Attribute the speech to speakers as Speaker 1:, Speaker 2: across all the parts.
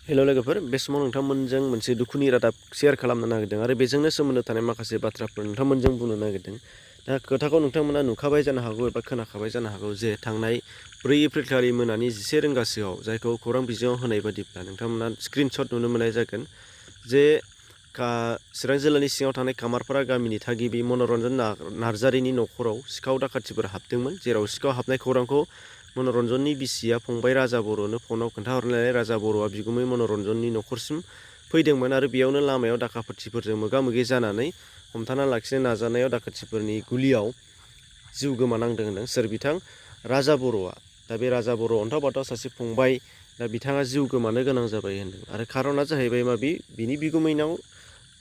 Speaker 1: हेल' लोगोफोर, बे समाव नोंथांमोनजों मोनसे दुखुनि रादाब शेयार खालामनो नागिरदों आरो बेजोंनो सोमोन्दो थानाय माखासे बाथ्राफोर नोंथांमोनजों बुंनो नागिरदों। दा खोथाखौ नोंथांमोना नुखाबाय जानो हागौ एबा खोनाखाबाय जानो हागौ जे थांनाय 4 एप्रिल खालि मोनानि 11 रिंगासोआव जायखौ खौरां बिजोङाव होनाय बादिब्ला नोंथांमोना स्क्रिनशट नुनो मोननाय जागोन जे चिरां जिल्लानि सिङाव थानाय कामारपारा गामिनि थागिबि मनरन्जन नार्जारिनि न'खराव सिखाव दाखाथिफोर हाबदोंमोन, जेराव सिखाव हाबनाय खौरांखौ मनरन्जननि बिसिया फंबाय राजा बर'नो फनाव खोन्थाहरनानै राजा बर'आ बिगुमै मनरन्जननि न'खरसिम फैदोंमोन आरो बेयावनो लामायाव दाखाथिफोरजों मोगा-मोगि जानानै हमथाना लाखिनो नाजानायाव दाखाथिफोरनि गुलियाव जिउ गोमानांदों होनदों। सोर बिथां? राजा बर'आ। दा बे राजा बर' अन्थाव बाथाव सासे फंबाय, दा बिथाङा जिउ गोमानो गोनां जाबाय होनदों आरो खार'ना जाहैबाय बिनि बिगुमैनाव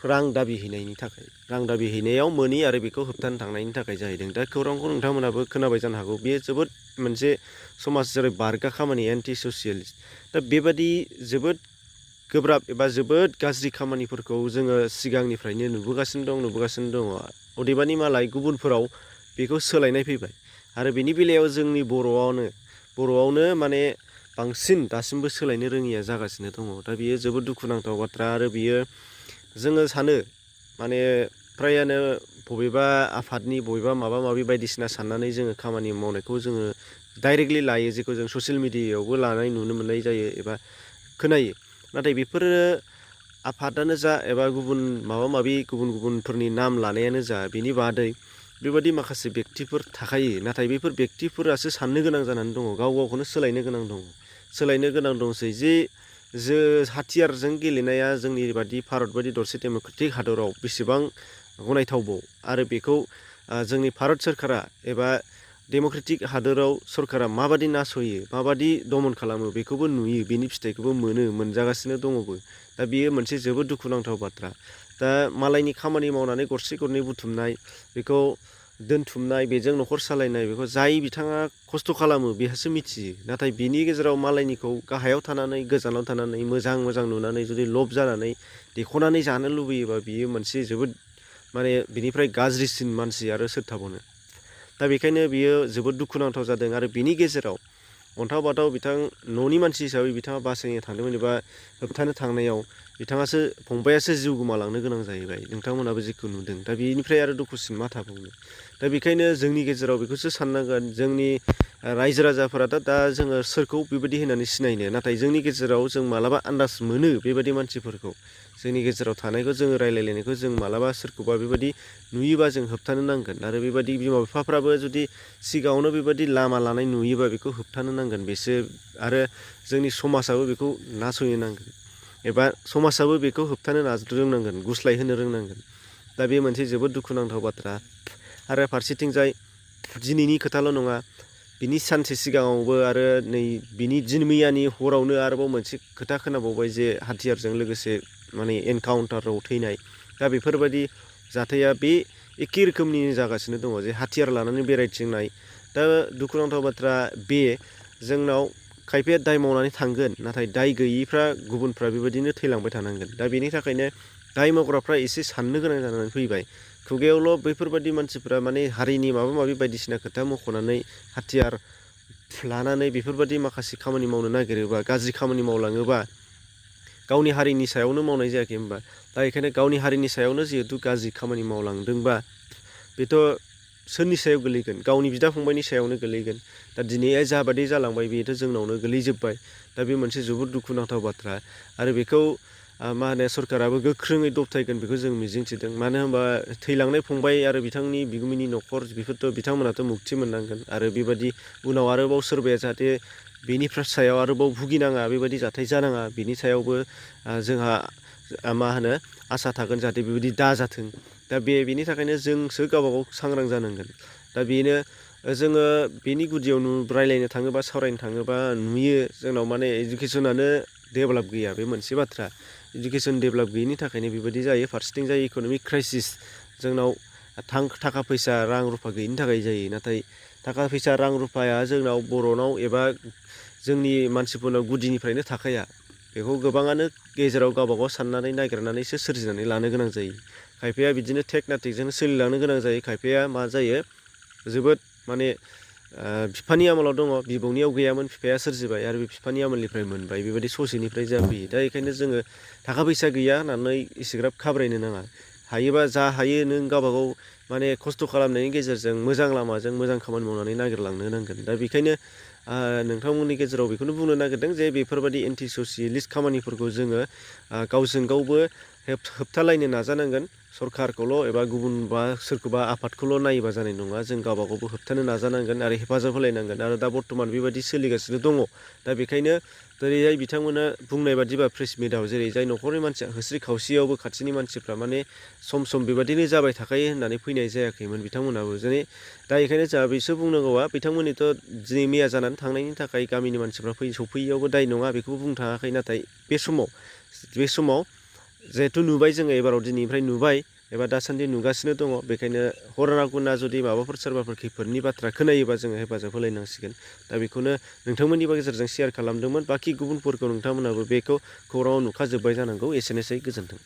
Speaker 1: रां दाबि हैनायनि थाखाय, रां दाबि हैनायाव मोनि आरो बेखौ होबथानो थांनायनि थाखाय जाहैदों। दा खौरांखौ नोंथांमोनाबो खोनाबाय जानो हागौ। बेयो जोबोद मोनसे समाजारि बारगा खामानि, एन्टि ससियेलिस्ट। दा बेबादि जोबोद गोब्राब एबा जोबोद गाज्रि खामानिफोरखौ जोङो सिगांनिफ्रायनो नुबोगासिनो दङ। अदेबानि मालाय गुबुनफोराव बेखौ सोलायनाय फैबाय आरो बेनि बेलायाव जोंनि बर'आवनो माने बांसिन दासिमबो सोलायनो रोङिया जागासिनो दङ। दा बियो जोबोद दुखुनांथाव बाथ्रा आरो बियो जोङो सानो माने फ्रायानो बबेबा आफादनि बबेबा माबा माबि बायदिसिना साननानै जोङो खामानि मावनायखौ जोङो डाइरेक्टलि लायो, जेखौ जों ससियेल मिडियायावबो लानाय नुनो मोननाय जायो एबा खोनायो। नाथाय बेफोरो आफादानो जा एबा गुबुन माबा माबि गुबुनफोरनि नाम लानायानो जा, बेनि बादै बेबादि माखासे बेक्तिफोर थाखायो। नाथाय बेफोर बेक्तिफोरासो साननो गोनां जानानै दङ, गावखौनो सोलायनो गोनां दंसै जे हाथियारजों गेलेनाया जोंनि बादि भारत बादि दरसे डेम'क्रेटिक हादराव बेसेबां गनायथावबाव आरो बेखौ जोंनि भारत सोरखारा एबा डेम'क्रेटिक हादोराव सरकारा माबादि नासयो, माबादि दमन खालामो बेखौबो नुयो, बेनि फिथाइखौबो मोनजागासिनो दङबो। दा बेयो मोनसे जोबोद दुखुनांथाव बाथ्रा। दा मालायनि खामानि मावनानै गरसे गरनै बुथुमनाय, बेखौ दोनथुमनाय, बेजों न'खर सालायनाय, बेखौ जाय बिथाङा खस्थ' खालामो बेहासो मिथियो। नाथाय बिनि गेजेराव मालायनिखौ गाहायाव थानानै, गोजानाव थानानै, मोजां नुनानै जुदि लब जानानै देख'नानै जानो लुबैयोबा बियो मोनसे जोबोद माने बिनिफ्राय गाज्रिसिन मानसि आरो सोर थाबावनो। दा बेखायनो बियो जोबोद दुखुनांथाव जादों आरो बिनि गेजेराव अन्थाव बाथाव बिथां न'नि मानसि हिसाबै बिथाङा बासायनो थांदोंमोन एबा होबथानो थांनायाव फंबायासो जिउ गोमालांनो गोनां जाहैबाय। नोंथांमोनाबो जेखौ नुदों। दा बेनिफ्राय आरो दुखुसिन मा थाबावनो। दा बेखायनो जोंनि गेजेराव बेखौसो साननांगोन, जोंनि रायजो राजाफोरा दा जोङो सोरखौ बेबायदि होननानै सिनायनो। नाथाय जोंनि गेजेराव जों मालाबा आन्दाज मोनो बेबायदि मानसिफोरखौ, जोंनि गेजेराव थानायखौ जोङो रायलायलायनायखौ जों मालाबा सोरखौबा बेबायदि नुयोबा जों होबथानो नांगोन आरो बेबायदि बिमा बिफाफ्राबो जुदि सिगाङावनो बेबायदि लामा लानाय नुयोबा बेखौ होबथानो नांगोन। आरो जोंनि समाजाबो बेखौ नासयनो नांगोन एबा समाजाबो बेखौ होबथानो रोंनांगोन, गुस्लाय होनो रोंनांगोन। दा बे मोनसे जोबोद दुखुनांथाव बाथ्रा। आरो फारसेथिंजाय दिनैनि खोथाल' नङा, बिनि सानसे सिगाङावबो आरो बिनि मैयानि हरावनो आरोबाव मोनसे खोथा खोनाबावबाय जे हाथियारजों लोगोसे माने एनकाउन्टाराव थैनाय। दा बेफोरबायदि जाथाया बे एखे रोखोमनि जागासिनो दङ, जे हाथियार लानानै बेरायथिंनाय। दा दुखुनांथाव बाथ्रा बे, जोंनाव खायफाया दाय मावनानै थांगोन, नाथाय दाय गैयिफ्रा गुबुनफ्रा बेबायदिनो थैलांबाय थानांगोन। दा बेनि थाखायनो दाय मावग्राफ्रा एसे साननो गोनां जानानै फैबाय। खुगायावल' बैफोरबायदि मानसिफ्रा माने हारिनि माबा माबि बायदिसिना खोथा मख'नानै हाथियार लानानै बेफोरबायदि माखासे खामानि मावनो नागिरोबा, गाज्रि खामानि मावलाङोबा, गावनि हारिनि सायावनो मावनाय जायाखै होनबा। दा बेखायनो गावनि हारिनि सायावनो जिहेथु गाज्रि खामानि मावलांदोंबा बेथ' सोरनि सायाव गोलैगोन? गावनि बिदा फंबायनि सायावनो गोलैगोन। दा दिनैहाय जाबादि जालांबाय बेथ' जोंनावनो गोलैजोब्बाय। दा बे मोनसे जोबोद दुखुनांथाव बाथ्रा आरो बेखौ सरकाराबो गोख्रोङै दबथायगोन बेखौ जों मिजिंथिदों। मानो होनबा थैलांनाय फंबाय आरो बिथांनि बिगुमैनि न'खर, बिथांमोनाथ' मुक्ति मोननांगोन आरो बेबायदि उनाव आरोबाव सोरबाया जाहाथे बेनिफ्राय सायाव आरोबाव भुगिनाङा, बेबायदि जाथाय जानाङा, बिनि सायावबो जोंहा आसा थागोन जाहाथे बेबायदि दाजाथों। दा बेनि थाखायनो जोंसो गावबागाव सांग्रां जानांगोन। दा बेनो जोङो बेनि गुदियाव रायलायनो थाङोबा, सावरायनो थाङोबा नुयो जोंनाव माने इडुकेसनानो डेभेलप गैया, बे मोनसे बाथ्रा। इडुकेसन डेभेलप गैयिनि थाखायनो बेबायदि जायो। फारसेथिं जाय इक'नमिक क्राइसिस, जोंनाव थाखा फैसा रां रुफा गैयिनि थाखाय जायो। नाथाय थाखा फैसा रां रुफाया जोंनाव बर'नाव एबा जोंनि मानसिफोरनाव गुदिनिफ्रायनो थाखाया। बेखौ गोबाङानो गेजेराव गावबागाव साननानै नागिरनानैसो सोरजिनानै लानो गोनां जायो। खायफाया बिदिनो टेकनाटिकजों सोलिलांनो गोनां जायो, खायफाया मा जायो जोबोद माने बिफानि आमोलाव दङ, बिबौनियाव गैयामोन, बिफाया सोरजिबाय आरो बे बिफानि आमोलनिफ्राय मोनबाय, बेबायदि ससेनिफ्राय जाफैयो। दा बेखायनो जोङो थाखा फैसा गैया होननानै इसेग्राब खाब्रायनो नाङा। हायोबा जा हायो नों गावबागाव माने खस्थ' खालामनायनि गेजेरजों मोजां लामाजों मोजां खामानि मावनानै नागिरलांनो नांगोन। दा बेखायनो नोंथांमोननि गेजेराव बेखौनो बुंनो नागिरदों जे बेफोरबायदि एन्टि ससियेलिस्ट खामानिफोरखौ जोङो गावजों गावबो होबथालायनो नाजानांगोन। सरखारखौल' एबा गुबुन बा सोरखौबा आफादखौल' नायोबा जानाय नङा, जों गावबा गावबो होबथानो नाजानांगोन आरो हेफाजाब होलायनांगोन। आरो दा बर्थमान बेबायदि सोलिगासिनो दङ। दा बेखायनो जेरैहाय बिथांमोना बुंनाय बादिबा प्रेस मिटआव जेरैजाय न'खरनि मानसिया होस्रि खावसेयावबो खाथिनि मानसिफ्रा माने सम सम बेबायदिनो जाबाय थाखायो होननानै फैनाय जायाखैमोन बिथांमोनाबो। जेरै दा बेखायनो जोंहा बिसोर बुंनांगौआ बिथांमोननिथ' दिनै मैया जानानै थांनायनि थाखाय गामिनि मानसिफ्रा सफैयैयावबो दाय नङा, बेखौबो बुंनो थाङाखै। नाथाय बे समाव जिहेथु नुबाय जोङो एबाराव दिनैनिफ्राय नुबाय एबा दासान्दि नुगासिनो दङ, बेखायनो हरना गुना जुदि माबाफोर सोरबाफोर खैफोदनि बाथ्रा खोनायोबा जोङो हेफाजाब होलायनांसिगोन। दा बेखौनो नोंथांमोननि गेजेरजों शेयार खालामदोंमोन। बाखि गुबुनफोरखौ नोंथांमोनाबो बेखौ खौराङाव नुखाजोब्बाय जानांगौ। एसेनोसै, गोजोन्थों।